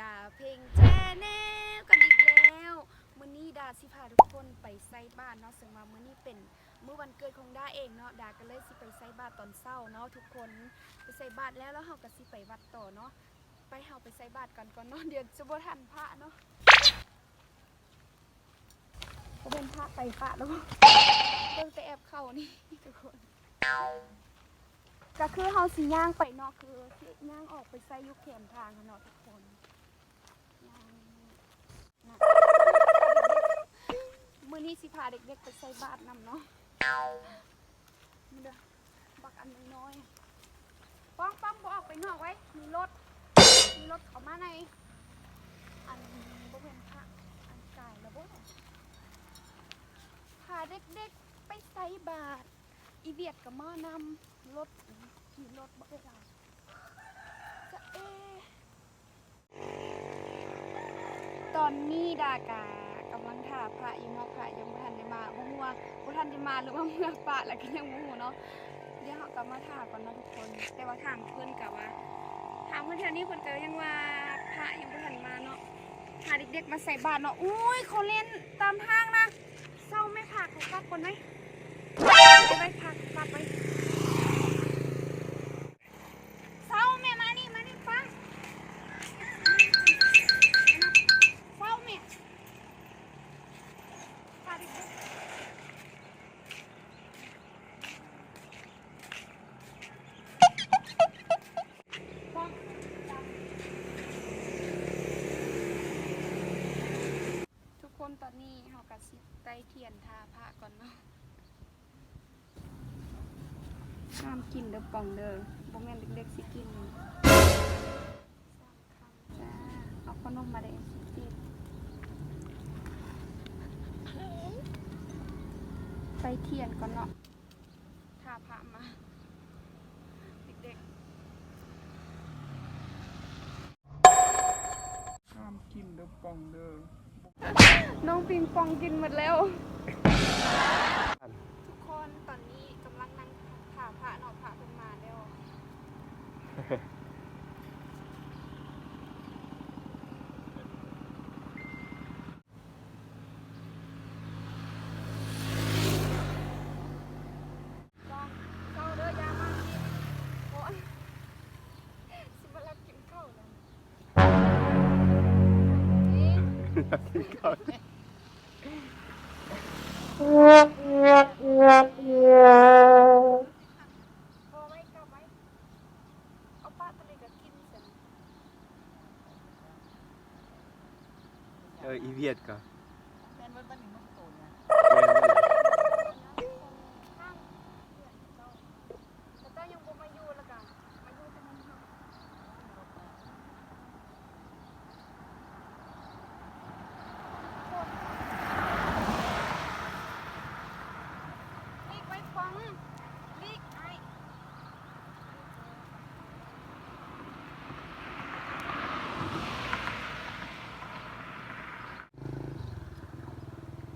ດາເພັງແຊນແນວກັນອີກແລ້ວ. ມື້ນີ້ດາຊິພາທຸກຄົນໄປໃສ່ບາດເນາະ, ເຊິ່ງວ່າມື້ນີ້ເປັນມື້ວັນເກີດຂອງດາເອງເນາະ, ດາກໍເລີຍຊິໄປໃສ່ບາດຕອນເຊົ້າເນາະທຸກຄົນ. ໄປໃສ່ບາດແລ້ວ ແລ້ວເຮົາກໍຊິໄປວັດຕໍ່ເນາະ. ໄປ ເຮົາໄປໃສ່ບາດກັນກ່ອນເນາະ, ດຽວຈະບໍ່ທັນພະເນາະ. ບໍ່ແມ່ນພະໄປພະແລ້ວ ເບິ່ງແຕ່ແອບເຂົ້ານີ້ທຸກຄົນ. ກໍຄືເຮົາຊິຍ່າງໄປເນາະ, ຄືຊິຍ່າງອອກໄປໃສ່ຢູ່ແຄມທາງຫັ້ນເນາະທຸກຄົນ. ມື້ນີ້ຊິພາເດັກໆໄປໃສ່ບາດນຳເນາະ. ເດີ ບັກອັນນ້ອຍໆ. ປ້ອງໆ ບໍ່ອອກໄປນອກໄວ້ ມີລົດ ມີລົດເຂົ້າມາໃນ ອັນ ບໍ່ແມ່ນພະ ອັນກາຍລະບໍ່ ພາເດັກໆໄປໃສ່ບາດ. ອີຫວຽດກໍມານຳ ລົດ ມີລົດບໍ່ໄດ້ຫຼາຍ ຈະເອ. ຕອນນີ້ດາກະກຳລັງຖ້າພະຢູ່ເນາະ, ພະຍັງບໍ່ທັນໄດ້ມາ, ບໍ່ຮູ້ວ່າບໍ່ທັນໄດ້ມາ ຫຼືວ່າເມືອປະແລ້ວກໍຍັງບໍ່ຮູ້ເນາະ. ດຽວເຮົາກໍມາຖ້າກ່ອນເນາະທຸກຄົນ. ແຕ່ວ່າຖາມເພິ່ນກໍວ່າ ຖາມເພິ່ນແຖວນີ້ ເພິ່ນກໍຍັງວ່າພະຍັງບໍ່ທັນມາເນາະ. ພາເດັກໆມາໃສ່ບາດເນາະ. ໂອ້ຍ ເຂົາຫຼິ້ນຕາມທາງນະ. ເຊົາແມ່ ພາເຂົາກັບກ່ອນໄວ້ ໄວ້ ພາເຂົາກັບໄວ້. ເຊົາແມ່ ມານີ້ ມານີ້ປ້າ ເຊົາແມ່. ທຸກຄົນ ຕອນນີ້ເຮົາກໍຊິໄຕ້ທຽນຖ້າພະກ່ອນເນາະ. ຫ້າມກິນເດີປອງເດີ ບໍ່ແມ່ນເດັກໆຊິກິນ. ເອົາຂະໜົມມາແດ່ ໄຕ້ທຽນກ່ອນເນາະ ຖ້າພະມາ ເດັກໆ. ຫ້າມກິນເດີປອງເດີ. ນ້ອງປິງປອງກິນໝົດແລ້ວ. ທຸກຄົນ ຕອນນີ້ກຳລັງນັ່ງຖ້າພະເນາະ, ພະເພິ່ນມາແລ້ວ. ເຈົ້າເດີ ຢ່າມາ ໂອ້ຍ ຊິມາລັກກິນເຂົ້າແລ້ວ. ເອົາປາໂຕນີ້ກໍກິນຊັ້ນ. ເອີ ອີຫວຽດກໍ ແມ່ນເບິດບັດນີ້ ນົກໂຕນະ ແມ່ນເບິດ. ເຈົ້າຍັງບໍ່ມາຢູ່ ແລ້ວກໍມາຢູ່ແຕ່ນຳເຮົາ. ຫຼີກໄວ້ ປອງ ຫຼີກ ອ້າຍ. ເ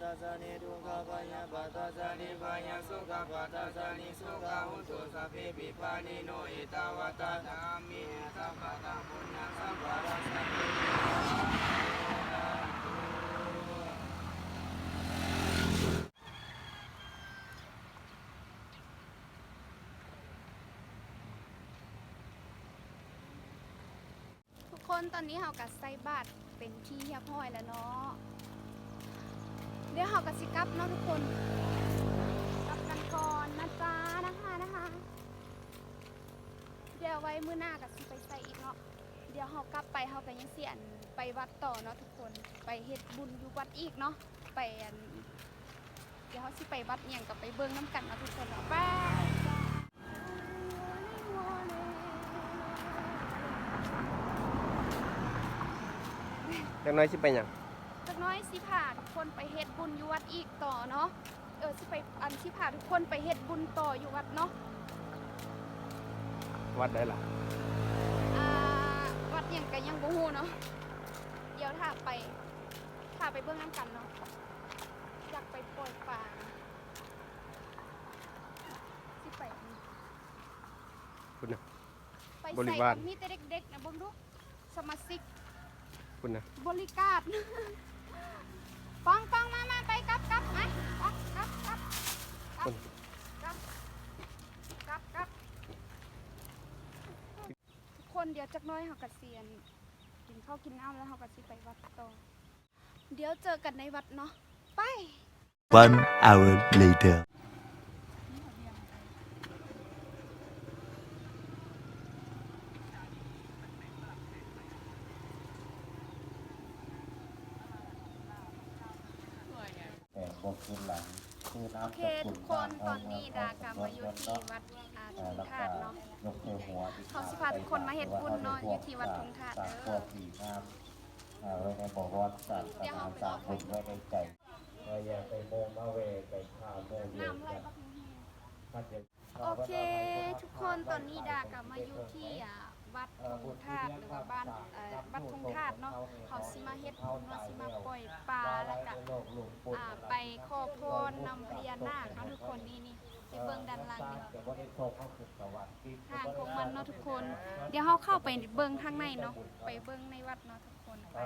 tassa niddukkhaṃ bhayappattassa nibbānaṃ sukhaṃ padassāmi. Sukhī hontu sabbepi pāṇino. Ettāvatā ca amhehi sambhataṃ puññaṃ sambhataṃ sabbehi ທຸກຄົນ ຕອນນີ້ເຮົາກະໃສ່ບາດເປັນທີ່ຮຽບຮ້ອຍແລ້ວເນາະ. ດຽວເຮົາກະຊິກັບເນາະທຸກຄົນ ກັບກັນກ່ອນນະຈ໊ະ ນະຄະ ນະຄະ. ດຽວໄວ້ມື້ໜ້າກະຊິໄປໃສ່ອີກເນາະ. ດຽວເຮົາກັບໄປ ເຮົາກະຍັງຊິ ອັນ ໄປວັດຕໍ່ເນາະທຸກຄົນ ໄປເຮັດບຸນຢູ່ວັດອີກເນາະ ໄປ ອັນ ດຽວເຮົາຊິໄປວັດຫຍັງກະໄປເບິ່ງນຳກັນເນາະທຸກຄົນເນາະ. ໄປຈ້າ. ຈັກໜ້ອຍຊິໄປຫຍັງ? ຈັກໜ້ອຍຊິພາທຸກຄົນໄປເຮັດບຸນຢູ່ວັດອີກຕໍ່ເນາະ. ເອີ ຊິໄປ ອັນ ຊິພາທຸກຄົນໄປເຮັດບຸນຕໍ່ຢູ່ວັດເນາະ. ວັດໃດລະ? ອ່າ ວັດຫຍັງກະຍັງບໍ່ຮູ້ເນາະ. ດຽວຖ້າໄປ ຖ້າໄປເບິ່ງນຳກັນເນາະ. ຢາກໄປປ່ອຍປາ ຊິໄປ ພຸ້ນນະ ໄປໃສກະມີແຕ່ເດັກໆນະ ເບິ່ງດູ ສະມາຊິກ ພຸ້ນນະ ບໍລິການ. ປອງ ປອງ ມາ ມາ ໄປ ກັບ ກັບ ມາ ກັບ ກັບ ກັບ ກັບ ກັບ ກັບ ກັບ. ທຸກຄົນ ດຽວຈັກໜ້ອຍເຮົາກະຊິ ອັນ ກິນເຂົ້າກິນນ້ຳແລ້ວ ເຮົາກະຊິໄປວັດຕໍ່. ດຽວເຈີກັນໃນວັດເນາະ ໄປ. One hour later. ໂອເຄທຸກຄົນ ຕອນນີ້ດາກະມາຢູ່ທີ່ວັດ ອ່າ ທຸງທາດເນາະ. ເຮົາຊິພາທຸກຄົນມາເຮັດບຸນເນາະ ຢູ່ທີ່ວັດທຸງທາດເດີ. ເອີ ໄວ້ໃນບໍວອນສາສະໜາ ສ້າງບຸນໄວ້ໃນໃຈ. ເອີ ຢ່າໄປໂມມາແວ່ໄປຂ້າໂມເວີກັນ. ໂອເຄທຸກຄົນ ຕອນນີ້ດາກະມາຢູ່ທີ່ ອ່າ ວັດທຸງທາດ ຫຼືວ່າບ້ານ ເອີ ວັດທຸງທາດເນາະ. ເຮົາຊິມາເຮັດບຸນເນາະ ຊິມາປ່ອຍປາ ແລ້ວກະ ອ່າ ໄປຂໍພອນນຳພະຍານາກເນາະທຸກຄົນ. ນີ້ ນີ້ ໄປເບິ່ງດ້ານຫຼັງນີ້ ທາງຂອງມັນເນາະທຸກຄົນ. ດຽວເຮົາເຂົ້າໄປເບິ່ງທາງໃນເນາະ ໄປເບິ່ງໃນວັດເນາະທຸກຄົນ. ໄປ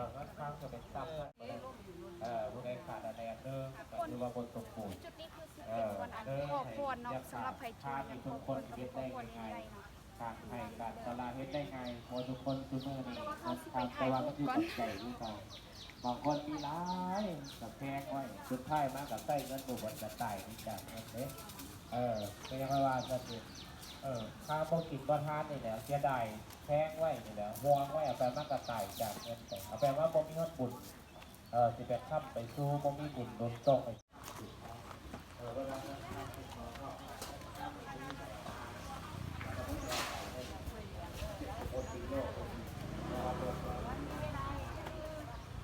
ເອີ ຜູ້ໃດຂາດອາແນນເດີ ກະຖືວ່າບໍ່ສົມບູນ. ຈຸດນີ້ຄືຊິເປັນບ່ອນ ອັນ ຂໍພອນເນາະ ສຳລັບໃຜທີ່ຢາກຂໍພອນ ກໍໄປຂໍພອນຢູ່ນີ້ໄດ້ເນາະ. ການໃຫ້ການສະຫຼະເຮັດໄດ້ງ່າຍ ເພາະທຸກຄົນຊຸມື້ນີ້ ແຕ່ວ່າມັນຢູ່ກັບໃຈຄືເກົ່າ. ບາງຄົນມີຫຼາຍກະແພງໄວ້ ສຸດທ້າຍມາກະໃຊ້ເງິນບໍ່ເບິດ ກະຕາຍໜີຈາກເງິນເດ້. ເອີ ກະຍັງວ່າຊັ້ນເດ. ເອີ ຄາບໍ່ກິນບໍ່ທານນີ້ແຫຼະ ເສຍດາຍແພງໄວ້ນີ້ແຫຼະ ຫ່ວງໄວ້ ເອົາໄປມັນກະຕາຍຈາກເງິນໄປ. ເອົາແປວ່າບໍ່ມີຮອດບຸນ ເອີ ຊິໄປຄ້ຳໄປຊູ ບໍ່ມີບຸນໜູນສົ່ງ. ສ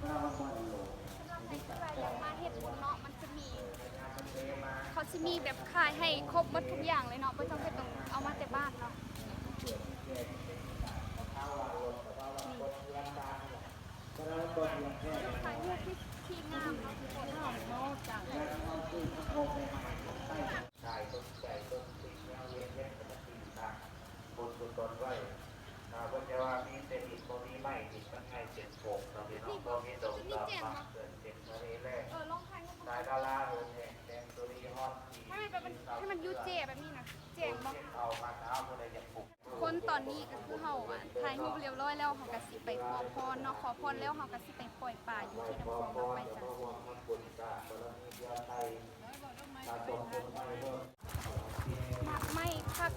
ຳລັບໃຜທີ່ວ່າຢາກມາເຮັດບຸນເນາະ ມັນຈະມີ ເຂົາຊິມີແບບຂາຍໃຫ້ຄົບໝົດທຸກຢ່າງເລີຍເນາະ ບໍ່ຈຳເປັນຕ້ອງເອົາມາແຕ່ບ້ານເນາະ. ນີ້ ຖ່າຍຮູບທີ່ ທີ່ງາມເນາະທຸກຄົນ. ກາຍຕົນໃຈຕົນສິ່ງແນວວຽນວຽນກະມັນດີຄັກ ບຸນກຸສົນໄວ້. ອ່າ ເພິ່ນຈະວ່າມີແຕ່ດິນ ບໍ່ມີໄມ້ ດິນມັນໃຫຍ່ເຕັມໂຂງເນາະພີ່ນ້ອງ. ບໍ່ມີດົງດອກໄມ້ ເກີດເຕັມທະເລແລ້ງ. ສາຍດາລາເຫີນແຫ້ງ ແສງສຸລິຮອນທີ່ ໃຫ້ມັນແບບ ໃຫ້ມັນຢູ່ແຈ້ແບບນີ້ນະ ແຈ້ງບໍ່? ເອົາມາຖ້າຜູ້ໃດຢາກປູກ. ຄົນ ຕອນນີ້ກະຄືເຮົາ ອ່າ ຖ່າຍຮູບຮຽບຮ້ອຍແລ້ວ ເຮົາກະຊິໄປຂໍພອນເນາະ. ຂໍພອນແລ້ວເຮົາກະຊິໄປປ່ອຍປາຢູ່ທີ່ນ້ຳຂອງເນາະ. ໄປຈ້າ. ໝາກໄມ້ຜັກ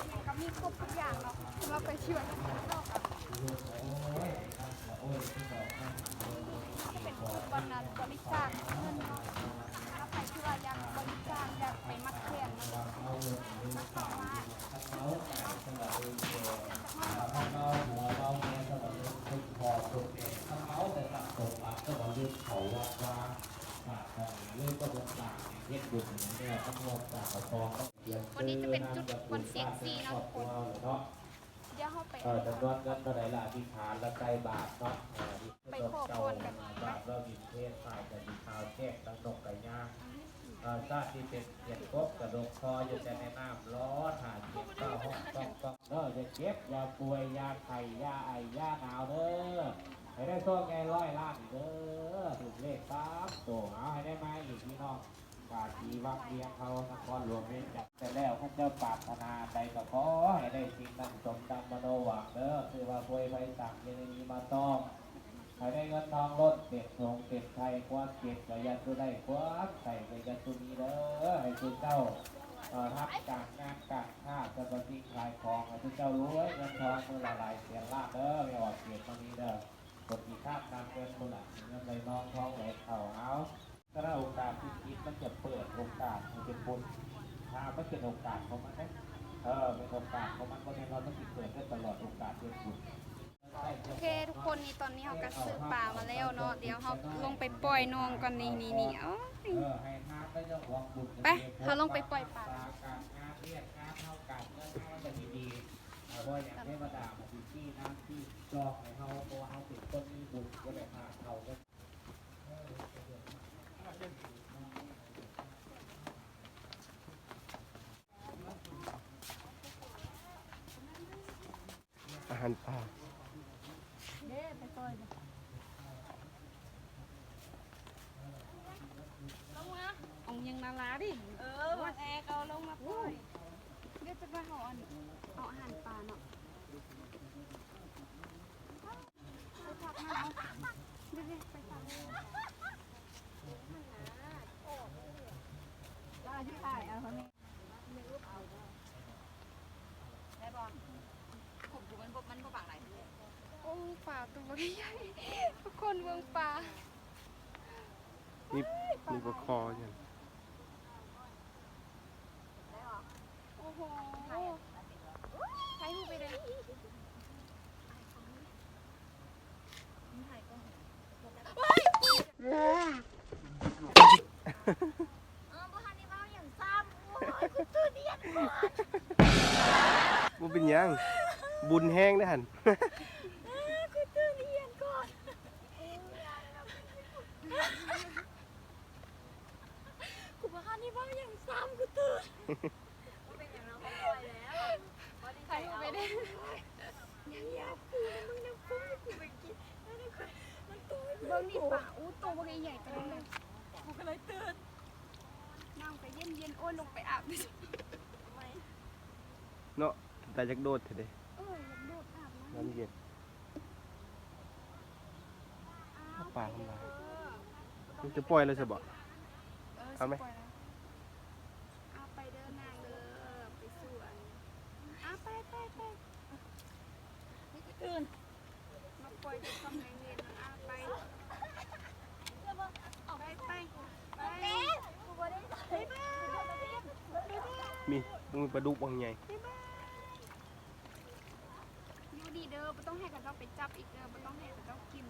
ຫຍັງກະມີຄົບທຸກຢ່າງເນາະ. ສຳລັບໃຜທີ່ວ່າຢາກກິນເຂົ້າກະ ຈະເປັນຈຸດບ່ອນນັ້ນ ບໍລິຈາກເງິນເນາະ. ສຳລັບໃຜທີ່ວ່າຢາກບໍລິຈາກ ຢາກໄປມັດແຂນເນາະ ມາເຂົ້າມາ. ໂຕນີ້ຈະເປັນຈຸດບ່ອນເຊກຊີເນາະທຸກຄົນ. ດຽວເຮົາໄປ ເອີ ຈຳນວນເງິນເທົ່າໃດລະ ອະທິຖານລະໃສ່ບາດເນາະ ເອີ ໄປຂໍພອນກັນ ບາດລະວິນເທດ ສາຍກະດີຂາວແຈກທັງນົກກະຍາງ ເອີ ຊາດທີ່ເປັນກຽດກົບກະດົກຄໍຢູ່ແຕ່ໃນນ້ຳ ລໍຖ້າເຈັບເຕົ້າຮ້ອງຕ້ອງໆ ເດີ ຢ່າເຈັບ ຢ່າປ່ວຍ ຢ່າໄຂ້ ຢ່າໄອ ຢ່າໜາວເດີ ໃຫ້ໄດ້ໂຊກໃຫຍ່ຮ້ອຍລ້ານອີກເດີ ຖືກເລກສາມໂຕ ເອົາ ໃຫ້ໄດ້ມາອີກພີ່ນ້ອງ ກາດສີວັງວຽງເຮົາ ນະຄອນຫຼວງວຽງຈັນ ແຕ່ແລ້ວ ຄັນເຈົ້າປາດຖະໜາອັນໃດກໍຂໍໃຫ້ໄດ້ສິ່ງນັ້ນ ສົມດັ່ງມະໂນຫວັງເດີ ຄືວ່າພວຍໄພສັງ ຢ່າໄດ້ມີມາຕ້ອງ ໃຫ້ໄດ້ເງິນທອງລົ້ນເຕັມຖົງເຕັມໄຖ ຄວາມເຈັບກໍຢ່າສູ່ໄດ້ ຄວາມໄຂ້ກໍຢ່າສູ່ມີເດີ ໃຫ້ສູ່ເຈົ້າ ເອີ ຮັບການງານການຄ້າ ສັບພະສິ່ງຂາຍຂອງ ໃຫ້ສູ່ເຈົ້າລວຍເງິນທອງມື້ລະຫຼາຍແສນລ້ານເດີ ແມ່ອອກເກດມານີ້ເດີ ຄົນທີ່ຄ້ານຳເງິນພຸ້ນລະ ເງິນໄຫຼນອງທອງໄຫຼເຂົ້າ ເອົາ ສະນັ້ນໂອກາດທີ່ຜິດມັນຈະເປີດໂອກາດໃຫ້ເຮັດບຸນ ຖ້າມັນເປັນໂອກາດຂອງມັນເດ້ ເອີ ເປັນໂອກາດຂອງມັນ ບໍ່ແນ່ນອນມັນຊິເປີດໄດ້ຕະຫຼອດໂອກາດເຮັດບຸນ. ໂອເຄທຸກຄົນ ນີ້ຕອນນີ້ເຮົາກໍຊື້ປາມາແລ້ວເນາະ ດຽວເຮົາລົງໄປປ່ອຍໜອງກ່ອນ ນີ້ໆໆ ໂອ້ຍ ໄປ ເຮົາລົງໄປປ່ອຍປາ ການງານວຽກງານເຮົາ ການເງິນເຮົາມັນຈະດີໆ ເພາະຫຍັງ ເທວະດາມັນຊິຊີ້ນຳຊີ້ຈອກໃຫ້ເຮົາ ເພາະວ່າເຮົາເປັນຄົນມີບຸນ ບໍ່ໄດ້ພາດເຂົາເດີ. ອາຫານປ່າ ເດ້ ໄປຊ່ອຍເດ້ ລົງມາ ອອງຍັງນາລາດິ ເອີ ແອເຂົາລົງມາປ່ອຍ ດຽວຈະໄປເອົາອັນ ເອົາອາຫານປ່າເນາະ. ໄປຜັກມາເອົາ ເດ້ໆ ໄປຜັກ ລາຢູ່ຖ່າຍເອົາ ແມ່ ໄດ້ບໍ່? ກົບຢູ່ ມັນບໍ່ ມັນບໍ່ປາກໄດ້ ໂອ້ ປາຕົວບັກໃຫຍ່ ທຸກຄົນເບິ່ງປາ ມີ ມີປາຄໍຢູ່. ໂອ້ໂຫ ຖ່າຍຮູບໄປເດ້ ເອີ ບໍ່ທັນໄດ້ເວົ້າຫຍັງຊ້ຳ ໂອ້ຍ ກູຕື່ນອີ່ຫຍັງກ່ອນ ບໍ່ເປັນຫຍັງ ບຸນແຮງເດ້ຫັ້ນ ເອີ ກູຕື່ນອີ່ຫຍັງກ່ອນ. ກູບໍ່ທັນໄດ້ເວົ້າຫຍັງຊ້ຳ ກູຕື່ນ ບໍ່ເປັນຫຍັງເນາະ ເຂົາປ່ອຍແລ້ວ ບໍ່ໄດ້ໃຈເອົາ ຍັງຢາກກູນຳມຶງນຳກູ ກູໄປກິນ ມັນໂຕຍ ເບິ່ງນີ້ປາ ໂອ້ ໂຕບັກໃຫຍ່ໆ ໂຕນັ້ນ ກູກໍເລີຍຕື່ນ ນ້ຳກໍເຢັນໆ ໂອ້ຍ ລົງໄປອາບ ເນາະ ຕາຢາກໂດດແທ້ເດ້ ເອີ ຢາກໂດດອາບນ້ຳ ນ້ຳເຢັນ. ປາທຳລາຍ ມັນຈະປ່ອຍແລ້ວຊະບໍ? ເອີ ເອົາໄໝ? ຊິປ່ອຍແລ້ວ ເອົາໄປເດີນາງເດີ ໄປສວນ ເອົາໄປ ໄປ ໄປ ຕື່ນ ມາປ່ອຍເປັນຄຳໃຫ້ເຫັນ ເອົາໄປ ໄປ ໄປ ໄປ ມີ ມີປາດຸກບັກໃຫຍ່. ຢູ່ນີ້ເດີ ບໍ່ຕ້ອງໃຫ້ເຂົາເຈົ້າໄປຈັບອີກເດີ ບໍ່ຕ້ອງໃຫ້ເຂົາເຈົ້າກິນ.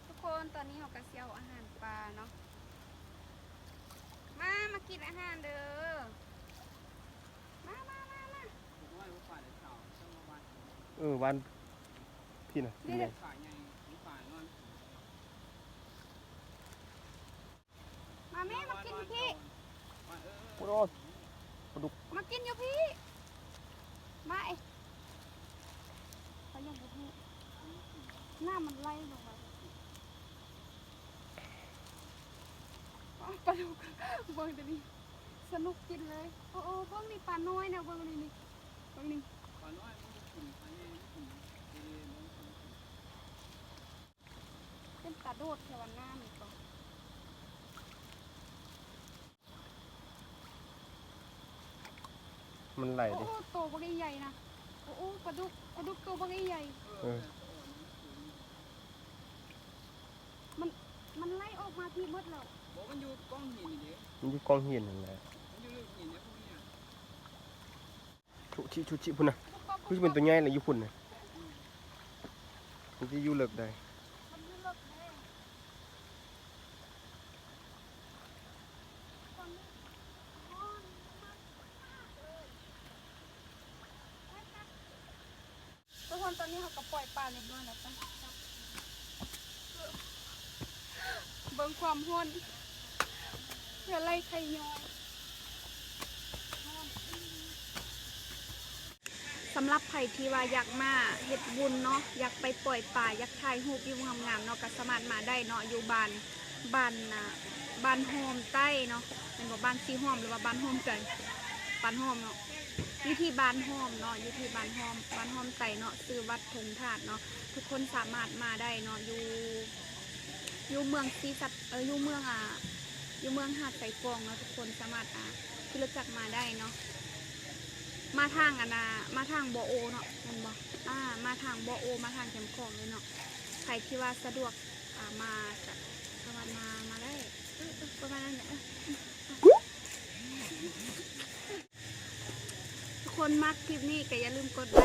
ທຸກຄົນ ຕອນນີ້ເຮົາກໍຊິເອົາອາຫານປາເນາະ ມາ ມາກິນອາຫານເດີ ມາ ມາ ມາ ມາ. ເອີ ວານ ພີ້ນະ ເປັນຫຍັງ? ມາແມ່ ມາກິນຢູ່ພີ້ ໂອ້ຍ ປາດຸກ ມາກິນຢູ່ພີ້ ມາເອ ເຂົາຍັງບໍ່ຮູ້ ນ້ຳມັນໄຫຼລົງມາ ປາດຸກ ເບິ່ງແຕ່ນີ້ ສະໜຸກກິນເລີຍ ໂອ້ ເບິ່ງນີ້ປານ້ອຍນະ ເບິ່ງນີ້ ນີ້ ເບິ່ງນີ້ ປານ້ອຍມັນກິນ ປາໃຫຍ່ມັນກິນ ເອີ ເບິ່ງ ເປັນຕາໂດດແທ້ວ່ານ້ຳນີ້ກໍ ມັນໄຫຼເດ້ ໂອ້ ໂຕບັກໃຫຍ່ໆນະ ໂອ້ ປາດຸກ ປາດຸກໂຕບັກໃຫຍ່ໆ ເອີ ມັນ ມັນໄຫຼອອກມາພີ້ໝົດແລ້ວ ບໍ່ ມັນຢູ່ກ້ອງຫີນນີ້ເດ້ ມັນຢູ່ກ້ອງຫີນຫັ້ນແຫຼະ ມັນຢູ່ເລິກຫີນເດ້ ພວກນີ້ນະ. ຊຸຊິ ຊຸຊິ ພຸ້ນນະ ຄືຊິເປັນຕົວໃຫຍ່ລະຢູ່ພຸ້ນນະ ມັນຊິຢູ່ເລິກໃດ. ມັນຢູ່ເລິກເດ້ ມັນ ມັນ ມັນ ມັນ ມັນ ຕອນນີ້ເຮົາກໍປ່ອຍປາຮຽບຮ້ອຍແລ້ວຈ້າ. ເບິ່ງຄວາມຮ້ອນ ເຫື່ອໄຫຼໄຂ້ຍ້ອຍ. ສຳລັບໃຜທີ່ວ່າຢາກມາເຮັດບຸນເນາະ, ຢາກໄປປ່ອຍປາ, ຢາກຖ່າຍຮູບວິວງາມໆເນາະ, ກໍສາມາດມາໄດ້ເນາະ, ຢູ່ບ້ານ ບ້ານ ອ່າ ບ້ານຫ້ອມໃຕ້ເນາະ, ແມ່ນບໍ່? ບ້ານສີຫ້ອມ ຫຼືວ່າບ້ານຫ້ອມໃຕ້? ບ້ານຫ້ອມເນາະ, ຢູ່ທີ່ບ້ານຫ້ອມເນາະ, ຢູ່ທີ່ບ້ານຫ້ອມ ບ້ານຫ້ອມໃຕ້ເນາະ, ຊື່ວັດທົ່ງທາດເນາະ. ທຸກຄົນສາມາດມາໄດ້ເນາະ, ຢູ່ ຢູ່ເມືອງສີສັດ ເອີ ຢູ່ເມືອງ ອ່າ ຢູ່ເມືອງຫາດຊາຍຟອງເນາະ, ທຸກຄົນສາມາດ ອ່າ ຂີ່ລົດຈັກມາໄດ້ເນາະ, ມາທາງອັນນ່າ ມາທາງບໍ່ໂອເນາະ ແມ່ນບໍ່? ອ່າ ມາທາງບໍ່ໂອ ມາທາງແຄມຂອງເລີຍເນາະ. ໃຜທີ່ວ່າສະດວກ ອ່າ ມາກະສາມາດມາ ມາໄດ້ ເອີ ເອີ ປະມານນັ້ນແຫຼະ. ເອີ ເອີ ເອີ ທຸກຄົນມັກຄລິບນີ້ກໍຢ່າລືມກົດໄລ